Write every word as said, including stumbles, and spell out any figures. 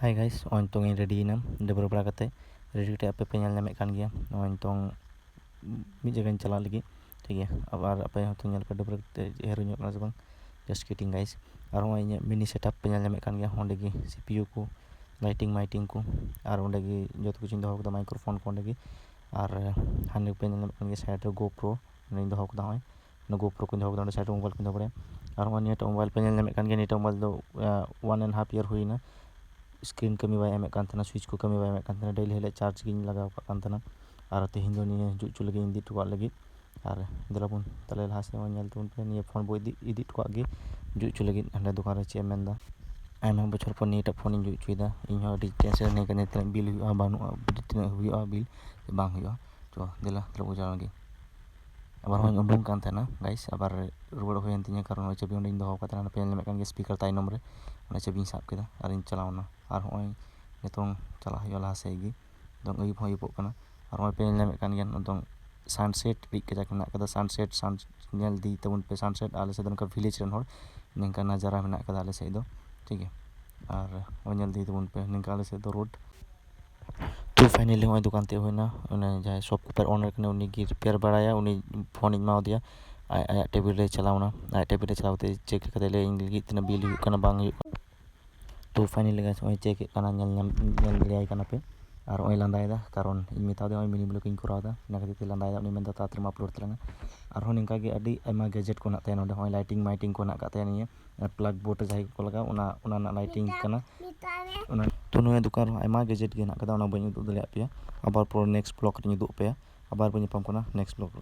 Hi guys, ᱱᱚᱜᱼᱚᱭ ᱱᱤᱛᱚᱝ ᱤᱧ ᱨᱮᱰᱤᱭᱮᱱᱟ᱾ ᱰᱟᱹᱵᱽᱨᱟᱹ ᱵᱟᱲᱟ ᱠᱟᱛᱮ ᱨᱮᱰᱤ ᱠᱟᱛᱮ ᱟᱯᱮ ᱯᱮ ᱧᱮᱞ ᱧᱟᱢᱮᱫ ᱠᱟᱱ ᱜᱮᱭᱟ᱾ ᱱᱚᱜᱼᱚᱭ ᱱᱤᱛᱚᱝ ᱢᱤᱫ ᱡᱟᱭᱜᱟᱧ ᱪᱟᱞᱟᱜ ᱞᱟᱹᱜᱤᱫ, ᱴᱷᱤᱠ ᱜᱮᱭᱟ᱾ ᱟᱵᱟᱨ ᱟᱯᱮ ᱦᱚᱸᱛᱚ ᱧᱮᱞ ᱯᱮ, ᱰᱟᱹᱵᱽᱨᱟᱹ ᱠᱟᱛᱮ ᱦᱮᱨ ᱦᱩᱭᱩᱜ ᱠᱟᱱᱟ ᱥᱮ ᱵᱟᱝ? Just kidding guys᱾ ᱟᱨ ᱱᱚᱜᱼᱚᱭ ᱤᱧᱟᱹᱜ ᱢᱤᱱᱤ ᱥᱮᱴᱟᱯ ᱯᱮ ᱧᱮᱞ ᱧᱟᱢᱮᱫ ᱠᱟᱱ ᱜᱮᱭᱟ, ᱚᱸᱰᱮ ᱜᱮ ᱥᱤ ᱯᱤ ᱭᱩ ᱠᱚ, ᱞᱟᱭᱴᱤᱝ ᱢᱟᱭᱴᱤᱝ ᱠᱚ, ᱟᱨ ᱚᱸᱰᱮ ᱜᱮ ᱡᱚᱛᱚ ᱠᱤᱪᱷᱩᱧ ᱫᱚᱦᱚ ᱠᱟᱫᱟ, ᱢᱟᱭᱠᱨᱳᱯᱷᱳᱱ ᱠᱚ ᱚᱸᱰᱮ ᱜᱮ᱾ ᱟᱨ ᱦᱟᱸᱰᱮ ᱯᱮ ᱧᱮᱞ ᱧᱟᱢᱮᱫ ᱠᱟᱱ ᱜᱮᱭᱟ, ᱥᱟᱭᱤᱰ ᱨᱮ GoPro ᱚᱸᱰᱮᱧ ᱫᱚᱦᱚ ᱠᱟᱫᱟ᱾ ᱱᱚᱜᱼᱚᱭ ᱚᱱᱟ GoPro ᱠᱚᱧ ᱫᱚᱦᱚ ᱠᱟᱫᱟ, ᱚᱸᱰᱮ ᱥᱟᱭᱤᱰ ᱨᱮ ᱢᱳᱵᱟᱭᱤᱞ ᱠᱚᱧ ᱫᱚᱦᱚ ᱵᱟᱲᱟᱭᱟ᱾ ᱟᱨ ᱱᱚᱜᱼᱚᱭ ᱱᱤᱭᱟᱹᱴᱟᱜ ᱢᱳᱵᱟᱭᱤᱞ ᱯᱮ ᱧᱮᱞ ᱧᱟᱢᱮᱫ ᱠᱟᱱ ᱜᱮᱭᱟ, ᱱᱤᱭᱟᱹᱴᱟᱜ ᱢᱳᱵᱟᱭᱤᱞ ᱫᱚ ᱚᱣᱟᱱ ᱮᱱᱰ ᱦᱟᱯ ᱤᱭᱟᱨ ᱦᱩᱭᱱᱟ᱾ ᱥᱠᱨᱤᱱ ᱠᱟᱹᱢᱤ ᱵᱟᱭ ᱮᱢᱮᱫ ᱠᱟᱱ ᱛᱟᱦᱮᱱᱟ, ᱥᱩᱭᱤᱪ ᱠᱚ ᱠᱟᱹᱢᱤ ᱵᱟᱭ ᱮᱢᱮᱫ ᱠᱟᱱ ᱛᱟᱦᱮᱱᱟ, ᱰᱮᱞᱤ ᱦᱤᱞᱳᱜ ᱪᱟᱨᱡᱽ ᱜᱤᱧ ᱞᱟᱜᱟᱣ ᱠᱟᱜ ᱠᱟᱱ ᱛᱟᱦᱮᱱᱟ᱾ ᱟᱨ ᱛᱮᱦᱮᱧ ᱫᱚ ᱱᱤᱭᱟᱹ ᱡᱩᱛ ᱦᱚᱪᱚ ᱞᱟᱹᱜᱤᱫ ᱤᱧ ᱤᱫᱤ ᱦᱚᱴᱚ ᱠᱟᱜ ᱞᱟᱹᱜᱤᱫ᱾ ᱟᱨ ᱫᱮᱞᱟ ᱵᱚᱱ ᱛᱟᱦᱞᱮ ᱞᱟᱦᱟ ᱥᱮᱫ ᱵᱚᱱ ᱧᱮᱞ ᱛᱟᱵᱚᱱ ᱯᱮ, ᱱᱤᱭᱟᱹ ᱯᱷᱳᱱ ᱵᱚ ᱤᱫᱤ ᱤᱫᱤ ᱦᱚᱴᱚ ᱠᱟᱜ ᱜᱮ ᱡᱩᱛ ᱦᱚᱪᱚ ᱞᱟᱹᱜᱤᱫ ᱦᱟᱸᱰᱮ ᱫᱚᱠᱟᱱ ᱨᱮ᱾ ᱪᱮᱫ ᱮᱢ ᱢᱮᱱᱫᱟ? ᱟᱭᱢᱟ ᱵᱚᱪᱷᱚᱨ ᱯᱚᱨ ᱱᱤᱭᱟᱹᱴᱟᱜ ᱯᱷᱳᱱᱤᱧ ᱡᱩᱛ ᱦᱚᱪᱚᱭᱮᱫᱟ᱾ ᱤᱧ ᱦᱚᱸ ᱟᱹᱰᱤ ᱴᱮᱱᱥᱮᱱ ᱨᱮ ᱦᱤᱱᱟᱹᱧ ᱠᱟᱱᱟ, ᱛᱤᱱᱟᱹᱜ ᱵᱤᱞ ᱦᱩᱭᱩᱜᱼᱟ, ᱵᱟᱹᱱᱩᱜᱼᱟ, ᱛᱤᱱᱟᱹᱜ ᱦᱩᱭᱩᱜᱼᱟ ᱵᱤᱞ ᱥᱮ ᱵᱟᱝ ᱦᱩᱭᱩᱜᱼᱟ᱾ ᱛᱚ ᱫᱮᱞᱟ ᱛᱟᱦᱞᱮ ᱵᱚ ᱪᱟᱞᱟᱣ ᱞᱮᱱ ᱜᱮ᱾ ᱟᱵᱟᱨ ᱦᱚᱸᱧ ᱩᱰᱩᱝ ᱠᱟᱱ ᱛᱟᱦᱮᱱᱟ ᱜᱟᱭᱤᱥ, ᱟᱵᱟᱨ ᱨᱩᱣᱟᱹᱲ ᱦᱩᱭᱮᱱ ᱛᱤᱧᱟᱹ, ᱠᱟᱨᱚᱱ ᱱᱚᱜᱼᱚᱭ ᱪᱟᱹᱵᱤ ᱚᱸᱰᱮᱧ ᱫᱚᱦᱚ ᱠᱟᱫ ᱛᱟᱦᱮᱱᱟ, ᱱᱚᱰᱮ ᱯᱮ ᱧᱮᱞ ᱧᱟᱢᱮᱫ ᱠᱟᱱ ᱜᱮᱭᱟ ᱥᱯᱤᱠᱟᱨ ᱛᱟᱭᱱᱚᱢ ᱨᱮ, ᱚᱱᱟ ᱪᱟᱹᱵᱤᱧ ᱥᱟᱵ ᱠᱮᱫᱟ ᱟᱨᱤᱧ ᱪᱟᱞᱟᱣᱱᱟ᱾ ᱟᱨ ᱦᱚᱸᱜᱼᱚᱭ ᱱᱤᱛᱚᱝ ᱪᱟᱞᱟᱜ ᱦᱩᱭᱩᱜᱼᱟ ᱞᱟᱦᱟ ᱥᱮᱫ ᱜᱮ᱾ ᱱᱤᱛᱚᱝ ᱟᱹᱭᱩᱵ ᱦᱚᱸ ᱟᱹᱭᱩᱵᱚᱜ ᱠᱟᱱᱟ᱾ ᱟᱨ ᱦᱚᱸᱜᱼᱚᱭ ᱯᱮ ᱧᱮᱞ ᱧᱟᱢᱮᱫ ᱠᱟᱱ ᱜᱮᱭᱟ, ᱱᱤᱛᱚᱝ ᱥᱟᱱᱥᱮᱴ ᱟᱹᱰᱤ ᱠᱟᱡᱟᱠ ᱢᱮᱱᱟᱜ ᱠᱟᱫᱟ᱾ ᱥᱟᱱᱥᱮᱴ, ᱥᱟᱱ ᱧᱮᱞ ᱤᱫᱤᱭ ᱛᱟᱵᱚᱱ ᱯᱮ ᱥᱟᱱᱥᱮᱴ᱾ ᱟᱞᱮ ᱥᱮᱫ ᱫᱚ ᱱᱚᱝᱠᱟ ᱵᱷᱤᱞᱮᱡᱽ ᱨᱮᱱ ᱦᱚᱲ ᱱᱤᱝᱠᱟ ᱱᱟᱡᱟᱨᱟ ᱢᱮᱱᱟᱜ ᱠᱟᱫᱟ ᱟᱞᱮ ᱥᱮᱫ ᱫᱚ, ᱴᱷᱤᱠ ᱜᱮᱭᱟ᱾ ᱟᱨ ᱦᱚᱸᱜᱼᱚᱭ ᱧᱮᱞ ᱤᱫᱤᱭ ᱛᱟᱵᱚᱱ ᱯᱮ ᱱᱤᱝᱠᱟ ᱟᱞᱮ ᱥᱮᱫ ᱫᱚ ᱨᱳᱰ᱾ ᱛᱚ ᱯᱷᱟᱭᱱᱟᱞᱤ ᱱᱚᱜᱼᱚᱭ ᱫᱚᱠᱟᱱ ᱛᱤᱭᱳᱜ ᱦᱩᱭᱱᱟ᱾ ᱚᱱᱮ ᱡᱟᱦᱟᱸᱭ ᱥᱚᱯᱠᱤᱯᱟᱨ ᱳᱱᱟᱨ ᱠᱟᱱᱟᱭ, ᱩᱱᱤ ᱜᱮ ᱨᱤᱯᱮᱭᱟᱨ ᱵᱟᱲᱟᱭᱟ᱾ ᱩᱱᱤ ᱯᱷᱳᱱᱤᱧ ᱮᱢᱟᱣᱟᱫᱮᱭᱟ, ᱟᱡ ᱟᱭᱟᱜ ᱴᱮᱵᱤᱞ ᱨᱮ ᱪᱟᱞᱟᱣᱱᱟ᱾ ᱟᱭᱟᱜ ᱴᱮᱵᱤᱞ ᱨᱮ ᱪᱟᱞᱟᱣ ᱠᱟᱛᱮ ᱪᱮᱠ ᱠᱟᱛᱮ ᱞᱟᱹᱭ ᱤᱧ ᱞᱟᱹᱜᱤᱫ ᱛᱤᱱᱟᱹᱜ ᱵᱤᱞ ᱦᱩᱭᱩᱜ ᱠᱟᱱᱟ ᱵᱟᱝ ᱦᱩᱭᱩᱜ ᱠᱟᱱᱟ᱾ ᱛᱚ ᱯᱷᱟᱭᱱᱟᱞᱤ ᱜᱟᱭᱤᱥ ᱱᱚᱜᱼᱚᱭ ᱪᱮᱠ ᱮᱫ ᱠᱟᱱᱟ, ᱧᱮᱞ ᱧᱟᱢ ᱧᱮᱞ ᱫᱟᱲᱮᱭᱟᱭ ᱠᱟᱱᱟ ᱯᱮ᱾ ᱟᱨ ᱱᱚᱜᱼᱚᱭ ᱞᱟᱸᱫᱟᱭᱮᱫᱟ, ᱠᱟᱨᱚᱱ ᱤᱧ ᱢᱮᱛᱟᱣ ᱫᱮᱭᱟ ᱱᱚᱜᱼᱚᱭ ᱢᱤᱱᱤ ᱵᱞᱚᱜ ᱤᱧ ᱠᱚᱨᱟᱣ ᱮᱫᱟ, ᱚᱱᱟ ᱠᱷᱟᱹᱛᱤᱨ ᱛᱮ ᱞᱟᱸᱫᱟᱭᱮᱫᱟ᱾ ᱩᱱᱤ ᱢᱮᱱᱫᱟ ᱛᱟᱲᱟᱛᱟᱲᱤᱢ ᱟᱯᱞᱳᱰ ᱛᱟᱞᱟᱝᱟ᱾ ᱟᱨᱦᱚᱸ ᱱᱤᱝᱠᱟ ᱜᱮ ᱟᱹᱰᱤ ᱟᱭᱢᱟ ᱜᱮᱡᱮᱴ ᱠᱚ ᱦᱮᱱᱟᱜ ᱛᱟᱭᱟ ᱱᱚᱰᱮ, ᱱᱚᱜᱼᱚᱭ ᱞᱟᱭᱴᱤᱝ ᱢᱟᱭᱴᱤᱝ ᱠᱚ ᱦᱮᱱᱟᱜ ᱟᱠᱟᱫ ᱛᱟᱭᱟ᱾ ᱱᱤᱭᱟᱹ ᱯᱞᱟᱜᱽ ᱵᱳᱨᱰ ᱨᱮ ᱡᱟᱦᱟᱸᱭ ᱠᱚᱠᱚ ᱞᱟᱜᱟᱣ, ᱚᱱᱟ ᱚᱱᱟ ᱨᱮᱱᱟᱜ ᱞᱟᱭᱴᱤᱝ ᱠᱟᱱᱟ᱾ ᱚᱱᱟ ᱛᱚ ᱱᱚᱣᱟ ᱫᱚᱠᱟᱱ ᱨᱮᱦᱚᱸ ᱟᱭᱢᱟ ᱜᱮᱡᱮᱴ ᱜᱮ ᱦᱮᱱᱟᱜ ᱟᱠᱟᱫᱟ, ᱚᱱᱟ ᱵᱟᱹᱧ ᱩᱫᱩᱜ ᱫᱟᱲᱮᱭᱟᱜ ᱯᱮᱭᱟ᱾ ᱟᱵᱟᱨ ᱯᱚᱨᱮ ᱱᱮᱠᱥᱴ ᱵᱞᱚᱜ ᱨᱮᱧ ᱩᱫᱩᱜ ᱯᱮᱭᱟ᱾ ᱟᱵᱟᱨ ᱵᱚᱱ ᱧᱟᱯᱟᱢ ᱠᱟᱱᱟ ᱱᱮᱠᱥᱴ ᱵᱞᱚᱜ ᱨᱮ᱾